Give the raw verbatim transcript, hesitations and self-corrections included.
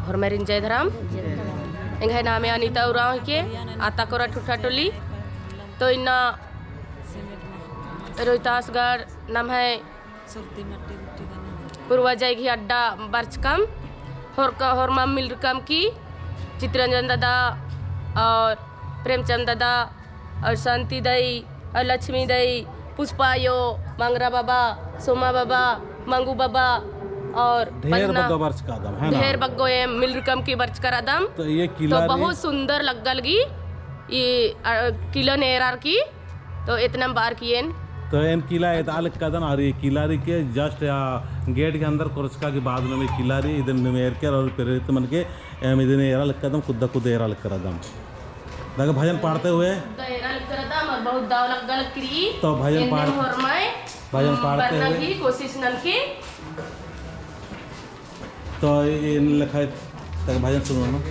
होरमारिन जय धरम। एंग्है नामे अनिता उराँव हिके, आता कोरा ठुठा टोली। तो इन्ना रोहतासगढ़ नम्है पूर्वजय गही अड्डा बरचकम, होर क-, होरमम मिलरकम की चितरंजन दादा और प्रेमचंद दादा और शांति दई और लक्ष्मी दई, पुष्पा यो, मंगरा बाबा, सोमा बाबा, मंगू बाबा और ढेर बन्ना बग्गो बरचकादम, है ना? ढेर बग्गो एम मिलरकम की बरचका रअदम। तो ये किला तो रे बहुत सुंदर लग्गा लगी, ये, अ, किला नेरार की तो एतनम बार किएन। तो एन किला एदआ लक्कदन और ये किला रई के just या गेट के अंदर कोरचका के बाद में किला रई, इदन निमेर के और प्रेरित मन के एम इदन एरा लक्कदम, कुद्दा कुद्दा एरा लक्कदम। देखो भजन पाड़ते हुए। कुद्दा एरा लक्कदम और बहुत दाव लग्गा लक्की रई। तो भजन एन्ने पाड़-, होरमाय, भजन हम्म, पाड़ते बरना हुए। की कोशिश ननके। तो इन लेखा तक भजन सुनो ना।